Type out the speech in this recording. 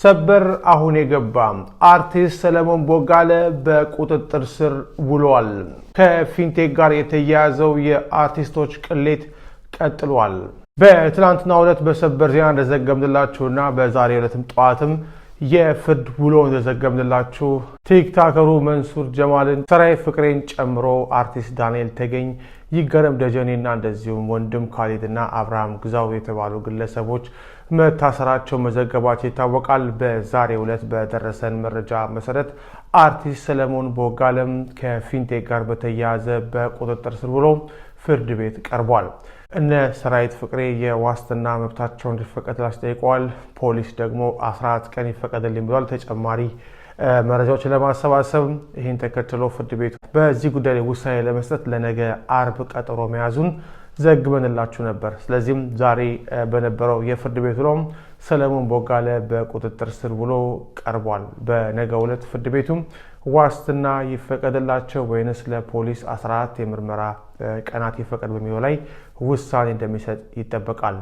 ሰበር አሁን የገባ፣ አርቲስት ሰለሞን ቦጋለ በቁጥጥር ስር ውሏል። ከፊንቴክ ጋር የተያያዘው የአርቲስቶች ቅሌት ቀጥሏል። በትናንትናው ዕለት በሰበር ዜና እንደዘገብንላችሁና በዛሬው ዕለትም ጠዋትም የፍርድ ውሎ እንደዘገብንላችሁ ቲክታከሩ መንሱር ጀማልን፣ ሰራይ ፍቅሬን ጨምሮ አርቲስት ዳንኤል ተገኝ፣ ይገረም ደጀኔና እንደዚሁም ወንድም ካሊድና አብርሃም ግዛው የተባሉ ግለሰቦች መታሰራቸው መዘገባቸው ይታወቃል። በዛሬው ዕለት በደረሰን መረጃ መሰረት አርቲስት ሰለሞን ቦጋለም ከፊንቴክ ጋር በተያያዘ በቁጥጥር ስር ውሎ ፍርድ ቤት ቀርቧል። እነ ሰራዊት ፍቅሬ የዋስትና መብታቸው እንዲፈቀድላቸው ጠይቀዋል። ፖሊስ ደግሞ 14 ቀን ይፈቀድልኝ ብሏል። ተጨማሪ መረጃዎችን ለማሰባሰብ። ይህን ተከትሎ ፍርድ ቤቱ በዚህ ጉዳይ ላይ ውሳኔ ለመስጠት ለነገ አርብ ቀጠሮ መያዙን ዘግበንላችሁ ነበር። ስለዚህም ዛሬ በነበረው የፍርድ ቤት ውሎም ሰለሞን ቦጋለ በቁጥጥር ስር ውሎ ቀርቧል። በነገው ዕለት ፍርድ ቤቱም ዋስትና ይፈቀድላቸው ወይንስ ለፖሊስ 14 የምርመራ ቀናት ይፈቀድ በሚለው ላይ ውሳኔ እንደሚሰጥ ይጠበቃል።